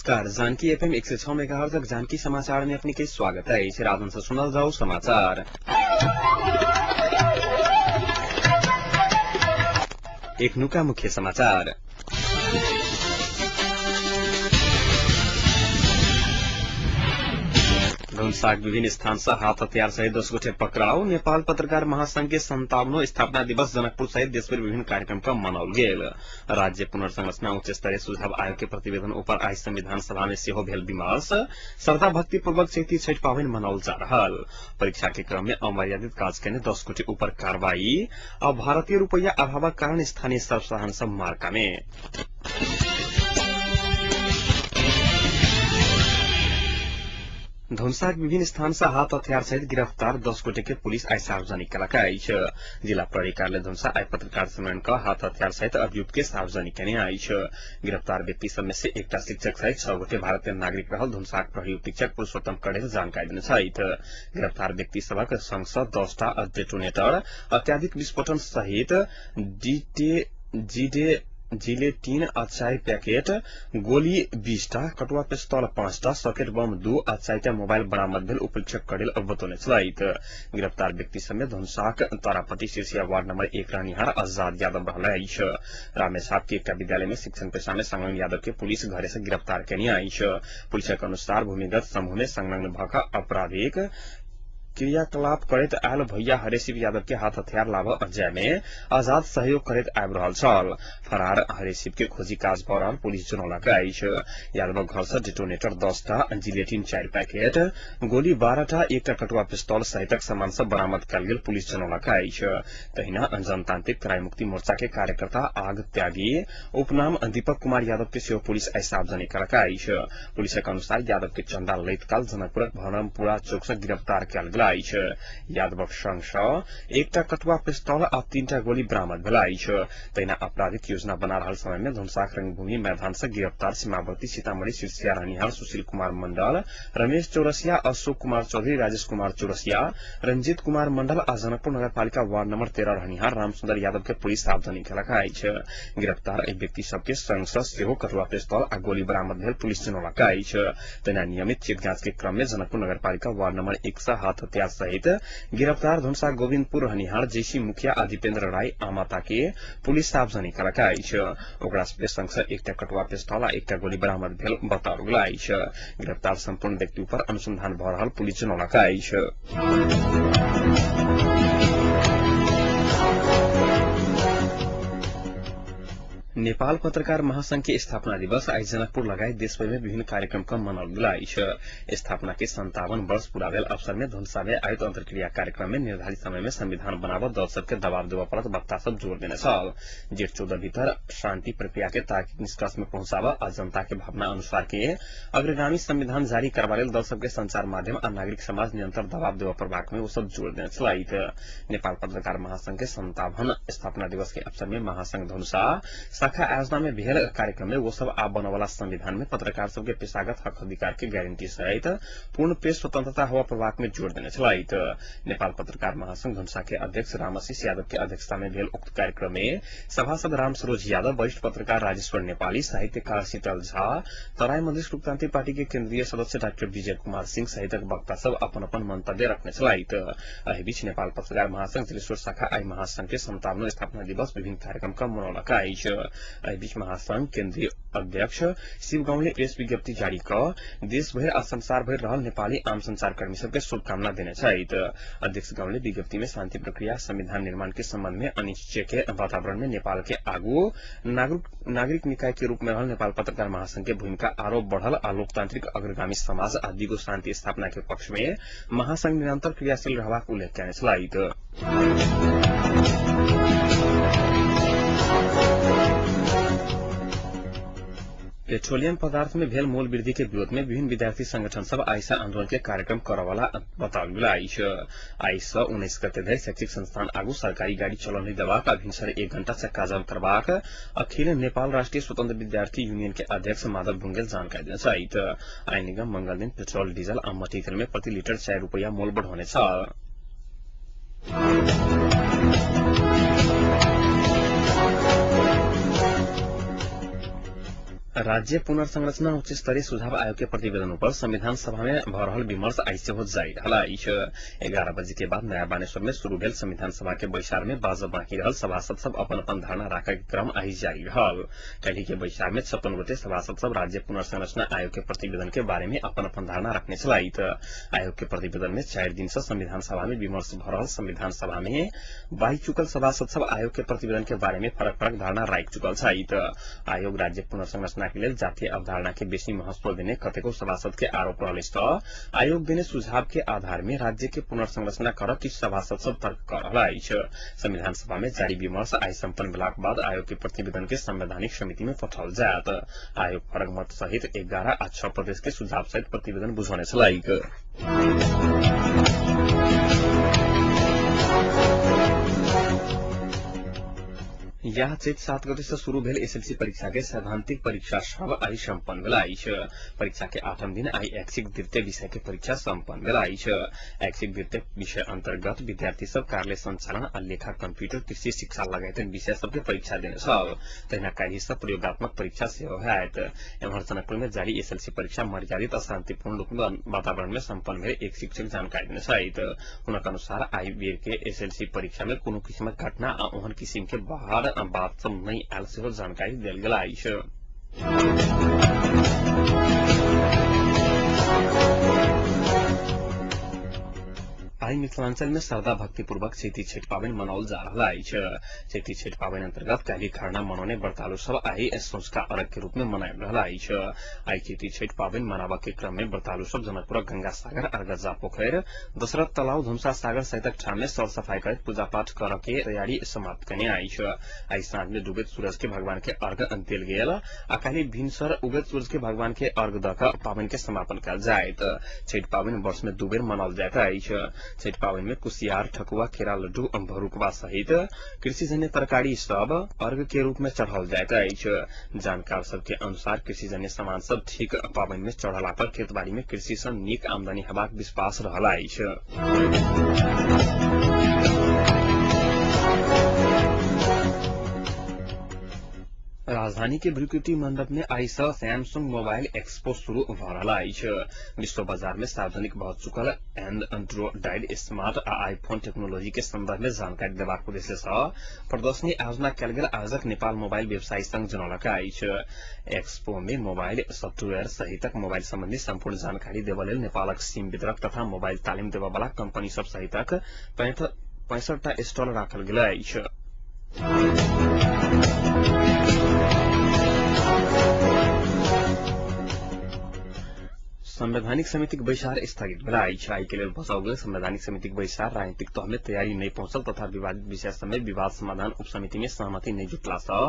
नमस्कार, Janaki FM 106 megahertz Janaki समाचार में अपने के स्वागत है। इसे राधन से सुनल जाओ समाचार। एक नुका मुख्य समाचार। धनुषाक विभिन्न स्थान से हाथ हथियार सहित 10 गोटे पकड़ाव। नेपाल पत्रकार महासंघ के 57वां स्थापना दिवस जनकपुर सहित देशभर विभिन्न कार्यक्रम का मनाओल गेल। राज्य पुनर्संरचना उच्च स्तरीय सुझाव आयोग के प्रतिवेदन ऊपर आइ संविधान सभा में सेहो भेल विमर्श। श्रद्धा भक्ति पूर्वक चैती छठ पावनि मनाओल जा रहल। परीक्षा के क्रम में अमर्यादित काज केने 10 गोटे ऊपर कार्रवाई। आ भारतीय रुपया अभावक कारण स्थानीय सर्वसाधारण सब मार्का में। धनुषाक विभिन्न स्थान से हाथ हथियार सहित गिरफ्तार 10 गोटे के पुलिस आइ सार्वजनिक केलक अछि। जिला प्रहरी कार्यालय धनुषा आइ पत्रकार सम्मेलन क हाथ हथियार सहित अभियुक्त के सार्वजनिक केने अछि। गिरफ्तार व्यक्ति सब में से एकटा शिक्षक सहित 6 गोटे भारतीय नागरिक रहल धनुषाक प्रहरी उपरीक्षक पुरुषोत्तम कडेल जानकारी देने छथि। गिरफ्तार व्यक्ति सभक संग सँ 10टा डेटोनेटर, अत्याधिक विस्फोटन सहित जिलेटिन आ 4 पैकेट, गोली 20टा, कटुआ पिस्तौल 5टा, सॉकेट बम 2 आ 4टा मोबाइल बरामद भेल उपरीक्षक कडेल बतौने छलथि। गिरफ्तार व्यक्ति सबमे धनुषाक तारापट्टी सिरसिया वार्ड नंबर 1 रहनिहार आजाद यादव रहल अछि। रामेछाप के एकटा विद्यालय में शिक्षण पेशा में संलग्न यादव के पुलिस घरे से गिरफ्तार केने अछि। पुलिसक अनुसार भूमिगत समूह में संलग्न भऽ कऽ आपराधिक क्रियाकलाप करैत आयल भैया हरेशिव यादव के हाथ हथियार लाभ जाय में आजाद सहयोग करैत आबि रहल छल। फरार हरेशिव के खोजी काज भऽ रहल पुलिस जनौलक अछि। यादवक घर से डेटोनेटर 10टा, जिलेटिन 4 पैकेट, गोली 12टा, एकटा कटुआ पिस्तौल सहितक सामान सब बरामद कयल गेल पुलिस जनौलक अछि। तहिना जनतांत्रिक तराई मुक्ति मोर्चा के कार्यकर्ता आग त्यागी उपनाम दीपक कुमार यादव के सेहो पुलिस आइ सार्वजनिक केलक अछि। पुलिसक अनुसार यादव के चंदा लैत काल जनकपुरक भरमपुरा चौक से गिरफ्तार कयल गेल। यादवक संग सँ एकटा कटुआ पिस्तौल आ 3टा गोली बरामद भेल अछि। तहिना आपराधिक योजना बना रहल समय में धनुषाक रंगभूमि मैदान से गिरफ्तार सीमावर्ती सीतामढ़ी सिरसिया रहनिहार सुशील कुमार मंडल, रमेश चौरसिया, अशोक कुमार चौधरी, राजेश कुमार चौरसिया, रंजीत कुमार मंडल आ जनकपुर नगरपालिका वार्ड नंबर 13 रहनिहार रामसुंदर यादव के पुलिस सार्वजनिक केलक अछि। गिरफ्तार एहि व्यक्ति सबके संग सँ सेहो कटुआ पिस्तौल आ गोली बरामद भेल पुलिस जनौलक अछि। तहिना नियमित चेक जांच के क्रम में जनकपुर नगरपालिका वार्ड नंबर 1 से हाथ हथियार सहित गिरफ्तार धनुषा गोविंदपुर रहनिहार जेसी मुखिया आ दीपेन्द्र राय आमाता के पुलिस सार्वजनिक केलक अछि। ओकरा सबके संग सँ एकटा कटुआ पिस्तौल आ एकटा गोली बरामद भेल बताओल गेल अछि। गिरफ्तार संपूर्ण व्यक्ति ऊपर अनुसंधान भऽ रहल पुलिस जनौलक अछि। नेपाल पत्रकार महासंघ के स्थापना दिवस आइ जनकपुर लगायत देशभर में विभिन्न कार्यक्रम का मनाओल गेल अछि। स्थापना के 57 वर्ष पूरा भेल अवसर में धनुषा में आयोजित अंतर्क्रिया कार्यक्रम में निर्धारित समय में संविधान बनाबऽ दल सबके दबाव देबऽ पड़त वक्ता सब जोर देने छल। जेठ 14 भीतर शांति प्रक्रिया के तार्किक निष्कर्ष में पहुंचाबऽ आ जनता के भावना अनुसार के अग्रगामी संविधान जारी करबा लेल दल सबके संचार माध्यम आ नागरिक समाज निरंतर दबाव देबऽ पड़बाक में ओ सब जोर देने छलथि। नेपाल पत्रकार महासंघ के 57 स्थापना दिवस के अवसर में महासंघ धनुषा शाखा आयोजना में भेल कार्यक्रम में वो सब आब बनवाला संविधान में पत्रकार सबके पेशागत हक अधिकार के गारंटी सहित पूर्ण प्रेस स्वतंत्रता हुआ प्रभाव में जोर देने छलथि। नेपाल पत्रकार महासंघ धनुषा के अध्यक्ष रामाशीष यादव के अध्यक्षता में भेल उक्त कार्यक्रम में सभासद रामसरोज यादव, वरिष्ठ पत्रकार राजेश्वर नेपाली, साहित्यकार शीतल झा, तराई मधेश लोकतांत्रिक पार्टी के केन्द्रीय सदस्य डाक्टर विजय कुमार सिंह सहितक वक्ता सब अपन अपन मंतव्य रखने छलथि। एहि बीच नेपाल पत्रकार महासंघ तिलेश्वर शाखा आइ महासंघ के 57वां स्थापना दिवस विभिन्न कार्यक्रम का मनौलक अछि। एहि बीच महासंघ केन्द्रीय अध्यक्ष शिव गाउँले प्रेस विज्ञप्ति जारी क देशभरि आ संसारभरि रहल नेपाली आम संचारकर्मी सबके शुभकामना देने छथि। अध्यक्ष गाउँले विज्ञप्ति में शांति प्रक्रिया संविधान निर्माण के संबंध में अनिश्चय के वातावरण में नेपाल के आगू नागरिक निकाय के रूप में रहल नेपाल पत्रकार महासंघ के भूमिका आरो बढ़ल आ लोकतांत्रिक अग्रगामी समाज आ दिगो शांति स्थापना के पक्ष में महासंघ निरंतर क्रियाशील रहबाक उल्लेख केने छलथि। पेट्रोलियम पदार्थ में भेल मोल वृद्धि के विरोध में विभिन्न विद्यार्थी संगठन सब आइसा आंदोलन के कार्यक्रम करवाला बताओल गेल अछि। आइ सँ 19 गते धरि शैक्षिक संस्थान आगू सरकारी गाड़ी चलन नहि देबाक आ भिनसर 1 घंटा चक्काजाम करबाक अखिल नेपाल राष्ट्रीय स्वतंत्र विद्यार्थी यूनियन के अध्यक्ष माधव ढुंगेल जानकारी देने छथि। आइ निगम मंगल दिन पेट्रोल, डीजल आ मट्टीतेल में प्रति लीटर 4 रुपया मोल बढ़ौने छल। राज्य पुनर्संरचना उच्च स्तरीय सुझाव आयोग के प्रतिवेदन पर संविधान सभा में भ रहल विमर्श आइ सेहो जारी रहल अछि। 11 बजे के बाद नया बानेश्वर में शुरू भेल संविधान सभा के बैसार में बाजब बाँकी रहल सभासद सब अपन अपन धारणा राखय के क्रम आइ जारी रहल। काल्हि के बैसार में 56 गोटे सभासद सब राज्य पुनर्संरचना आयोग के प्रतिवेदन के बारे में अपन अपन धारणा रखने छलथि। आयोग के प्रतिवेदन में 4 दिन से संविधान सभा में विमर्श भ रहल संविधान सभा में बाहि चुकल सभासद सब आयोग के प्रतिवेदन के बारे में फरक फरक धारणा राखि चुकल छथि। आयोग राज्य पुनर्संरचना के लेल जातीय अवधारणा के बेसी महत्व देने कतेको सभासद के आरोप रहल अछि त आयोग देने सुझाव के आधार में राज्य के पुनर्संरचना कर किछु सभासद सब तर्क कर रहल अछि। संविधान सभा में जारी विमर्श आइ सम्पन्न भेलाक बाद आयोग के प्रतिवेदन के संवैधानिक समिति में पठाओल जायत। आयोग फरक मत सहित 11 आ 6 प्रदेश के सुझाव सहित प्रतिवेदन बुझौने छलैक। यह चैत 7 गते से शुरू भेल एसएलसी परीक्षा के सैद्धांतिक परीक्षा सब आइ सम्पन्न भेल अछि। परीक्षा के 8म दिन आइ ऐच्छिक द्वितीय विषय के परीक्षा सम्पन्न भेल अछि। ऐच्छिक द्वितीय विषय अंतर्गत विद्यार्थी सब कार्यालय संचालन आ लेखा कंप्यूटर कृषि शिक्षा लगायतक विषय सबके परीक्षा देने छल। तहिना काल्हि सब प्रयोगात्मक परीक्षा सेहो होयत। एम्हर जनकपुर में जारी एसएलसी परीक्षा मर्यादित आ शांतिपूर्ण रूप में वातावरण में सम्पन्न भेल एक शिक्षक जानकारी देने छथि। हुनक अनुसार आइ बेर के एसएलसी परीक्षा में कोनो किसिमक घटना आ ओहन किसिम के बाहर बात सब नहि आयल सेहो जानकारी देल गेल अछि। आइ मिथिलांचल में श्रद्धा भक्तिपूर्वक चैती छठि पाबनि मनाओल जा रहल अछि। चैती छठि पाबनि अंतर्गत काल्हि खरना मनौने व्रतालु सब आइ सौंझका अर्घ के रूप में मनाबि रहल अछि। आइ चैती छठि पाबनि मनाबऽ के क्रम में व्रतालु सब जनकपुरक गंगा सागर, अरगजा पोखरि, दशरथ तलाव, धुमसा सागर सहितक ठाम में सर सफाई करैत पूजा पाठ करऽ के तैयारी समाप्त कने अछि। आइ साँझ में डूबैत सूरज के भगवान के अर्घ देल गेल आ काल्हि भिनसर उगैत सूरज के भगवान के अर्घ दऽ कऽ पाबनि के समापन कयल जायत। छठि पाबनि वर्ष में 2 बेर मनाओल जाइत अछि। छठि पाबनि में कुसियार, ठकुआ, केरा, लड्डू, भरुकवा सहित कृषिजन्य तरकारी सब अर्घ के रूप में चढ़ाओल जाइत अछि। जानकार सबके अनुसार कृषिजन्य सामान सब ठीक पाबनि में चढ़ला पर खेतबाड़ी में कृषि सँ नीक आमदनी हेबाक विश्वास रहल अछि। राजधानी के भ्रुकुटी मंडप में आइ सँ सैमसंग मोबाइल एक्सपो शुरू भ रहल अछि। विश्व बाजार में सार्वजनिक भ चुकल एंड्रॉइड स्मार्ट आ आईफोन टेक्नोलॉजी के संदर्भ में जानकारी देबाक उद्देश्य सँ प्रदर्शनी आयोजना कयल गेल आयोजक नेपाल मोबाइल व्यवसायी संघ जनौलक अछि। एक्सपो में मोबाइल सॉफ्टवेयर सहितक मोबाइल संबंधी सम्पूर्ण जानकारी देबऽ लेल नेपालक सिम वितरक तथा मोबाइल तालिम देबऽ वाला कंपनी सब सहितक 65 टा स्टॉल राखल गेल अछि। संवैधानिक समितिक बैसार स्थगित भेल अछि। आइ के लेल बसाओल गेल संवैधानिक समितिक बैसार राजनीतिक तह में तैयारी नहि पहुंचल तथा विवादित विषय समेत विवाद समाधान उपसमिति में सहमति नहि जुटला सँ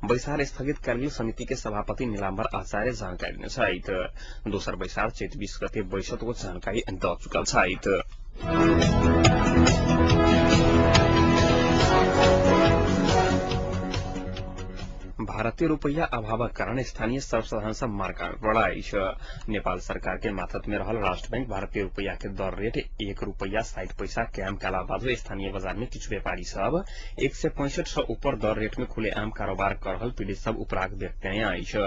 बैसार स्थगित कयल गेल समिति के सभापति नीलाम्बर आचार्य जानकारी देने छथि। दोसर बैसार चैत 20 गते बैसत ओ जानकारी दऽ चुकल छथि। भारतीय रुपैया अभावक कारण स्थानीय सर्वसाधारण सब मार पड़ल अछि। नेपाल सरकार के माथत में रहल राष्ट्र बैंक भारतीय रुपैया के दर रेट 1 रुपैया 60 पैसा कायम कयला बाद स्थानीय बाजार में किछु व्यापारी सब 165 सँ ऊपर दर रेट में खुलेआम कारोबार कर रहल पीड़ित सब उपराग व्यक्त कयने अछि।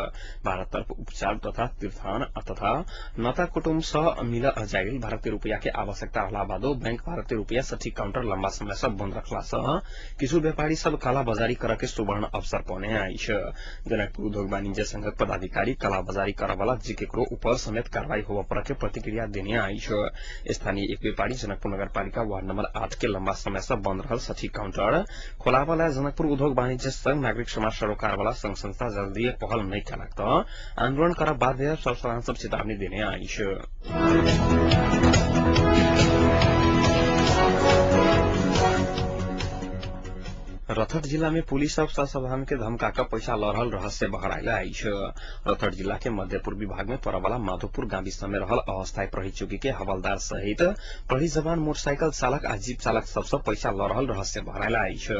भारत तर्फ उपचार तथा तीर्थान तथा नाता कुटुम्ब सँ मिल जायल भारतीय रुपैया के आवश्यकता रहला बादो बैंक भारतीय रुपैया सठीक काउंटर लंबा समय सँ बंद रखला सँ किछु व्यापारी सब कालाबाजारी करऽ के सुवर्ण अवसर पौने अछि। जनकपुर उद्योग वाणिज्य संघक पदाधिकारी कालाबाजारी करऽ वाला जे केकरो ऊपर समेत कार्रवाई होबऽ पर के प्रतिक्रिया देने अछि। स्थानीय एक व्यापारी जनकपुर नगरपालिका वार्ड नंबर 8 के लंबा समय से बंद रहल सठीक काउंटर खोलाबऽ ला जनकपुर उद्योग वाणिज्य संघ नागरिक समाज सरोकार वाला संघ संस्था जल्दी पहल नहि कयलक तऽ आंदोलन करऽ बाध्य सर्वसाधारण सब चेतावनी देने अछि। रथट जिला में पुलिस सब सर्वसाधारण के धमका कऽ पैसा लऽ रहल रहस्य बहरायल अछि। रथट जिला के मध्य पूर्वी भाग में पड़यवाला माधोपुर गाविस में रहल अस्थायी प्रहरी चौकी के हवलदार सहित प्रहरी जवान मोटरसाइकिल चालक आ जीप चालक सबसँ पैसा लऽ रहल रहस्य बहरायल अछि।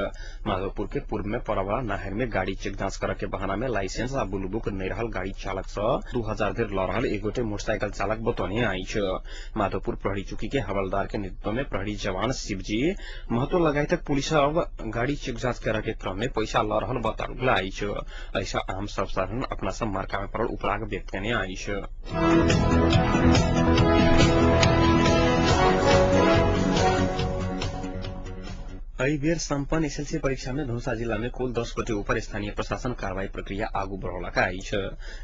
माधोपुर के पूर्व में पड़यवाला नहर में गाड़ी चेक जांच करऽ के बहाना में लाइसेंस आ ब्लू बुक नहि रहल गाड़ी चालक सँ 2000 धरि लऽ रहल एक गोटे मोटरसाइकिल चालक बतौने अछि। माधोपुर प्रहरी चौकी के हवलदार के नेतृत्व में प्रहरी जवान शिवजी महतो लगायतक पुलिस अब गाड़ी चेक कागजात करे के क्रम में पैसा ल रहल बताओल गेल अछि। ऐसा आम सर्वसाधारण अपना सब मार्का में पड़ल उपराग व्यक्त केने अछि। एहि बेर सम्पन्न एसएलसी परीक्षा में धनुषा जिला में कुल 10 गोटे ऊपर स्थानीय प्रशासन कार्रवाई प्रक्रिया आगू बढ़ौलक अछि।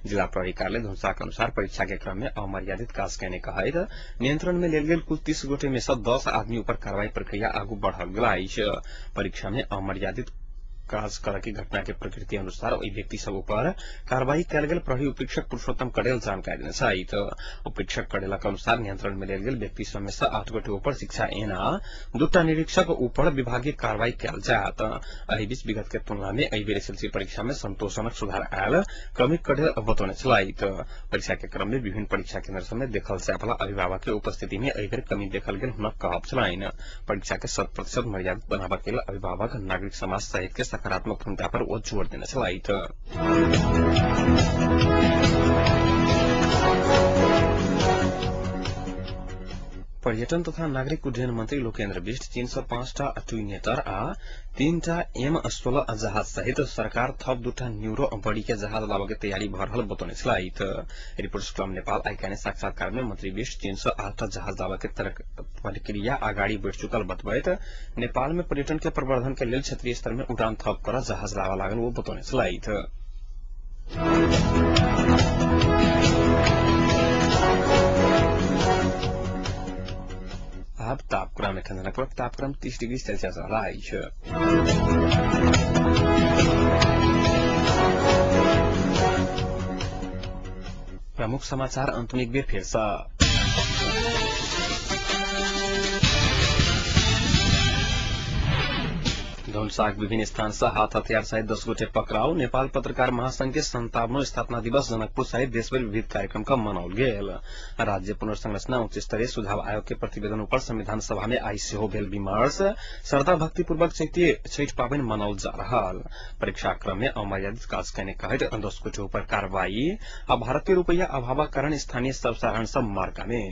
जिला प्रहरी कार्यालय धनुषा के अनुसार परीक्षा के क्रम में अमर्यादित काज केने कहैत नियंत्रण में लेल गेल कुल 30 गोटे में सँ 10 आदमी ऊपर कार्रवाई प्रक्रिया आगू बढ़ल गेल अछि। परीक्षा में अमर्यादित काज करे के घटना के प्रकृति अनुसार ओहि व्यक्ति सब ऊपर कार्रवाई कयल गेल प्रहरी उपरीक्षक पुरुषोत्तम कडेल जानकारी देने छथि। उपरीक्षक कडेलक अनुसार नियंत्रण में लेल गेल व्यक्ति सब में सँ 8 गोटे ऊपर शिक्षा एना 2टा निरीक्षक ऊपर विभागीय कार्रवाई कयल जायत। एहि बीच विगत के तुलना में एहि बेर एसएलसी परीक्षा में संतोषजनक सुधार आयल क्रमिक कडेल बतौने छलथि। परीक्षा के क्रम में विभिन्न परीक्षा केन्द्र सब में देखल जाय वाला अभिभावक के उपस्थिति में एहि बेर कमी देखल गेल हुनक कहब छलनि। परीक्षा के 100% मर्यादित बनाबऽ के लेल अभिभावक, नागरिक समाज सहित के सकारात्मक भूमिका पर ओ जोर देने छलथि। पर्यटन तथा नागरिक उड्डयन मंत्री लोकेन्द्र विष्ट चीन सँ 5टा ट्विनेटर आ 3टा M16 जहाज सहित सरकार थप 2टा न्यूरो बड़ी के जहाज लाबऽ के तैयारी भऽ रहल बतौने छलथि। रिपोर्टर्स क्लब नेपाल आइ काल्हि साक्षात्कार में मंत्री विष्ट चीन सँ 8टा जहाज लाबऽ के प्रक्रिया अगाडि बढ़ि चुकल बतबैत नेपाल में पर्यटन के प्रवर्धन के लेल क्षेत्रीय स्तर में उड़ान थप कर जहाज लाबऽ लागल ओ बतौने छलथि। आब तापक्रम एखन जनकपुरक तापक्रम 30 डिग्री सेल्सियस रहल अछि। प्रमुख समाचार अंत में एक बेर फेर सँ। धनुषाक विभिन्न स्थान से हाथ हथियार सहित 10 गोटे पकड़ाव। नेपाल पत्रकार महासंघ के 57वां स्थापना दिवस जनकपुर सहित देशभरि विविध कार्यक्रम का मनाओल गेल। राज्य पुनर्संरचना उच्च स्तरीय सुझाव आयोग के प्रतिवेदन ऊपर संविधान सभा में आइ सेहो भेल विमर्श। श्रद्धा भक्तिपूर्वक छठि पाबनि मनाओल जा रहल। परीक्षा क्रम में अमर्यादित काज केने कहैत 10 गोटे ऊपर कार्रवाई आ भारतीय रुपैया अभावक कारण स्थानीय सर्वसाधारण सब मार्का में।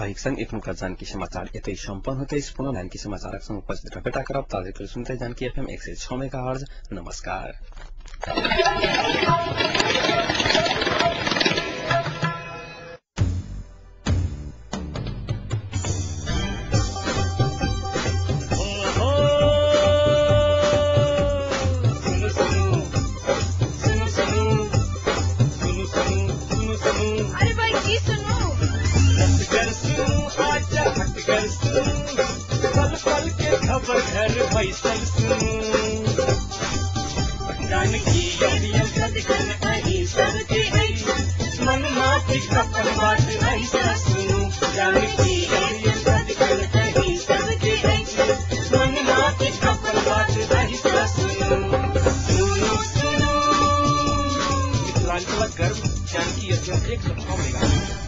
एहिक संग एखनुका जानकी समाचार एतै सम्पन्न होइत अछि। पुनः जानकी समाचारक संग उपस्थित रहबे करब। ताधरि सुनते जानकी एफएम 106 मेगाहर्ज। नमस्कार। अरे भाई की सुनू, पल पल के खबर घर बैसल सुनू, जानकी सदखन अहीं सबके अछि, मन माफिक अपन बात ऐसा सुनू, जानकी सदखन अहीं सबके अछि, मन माफिक अपन बात ऐसा सुनू, सुनू सुनू मिथिलांचलक गर्व जानकी एफएम 106 मेगाहर्ट्ज।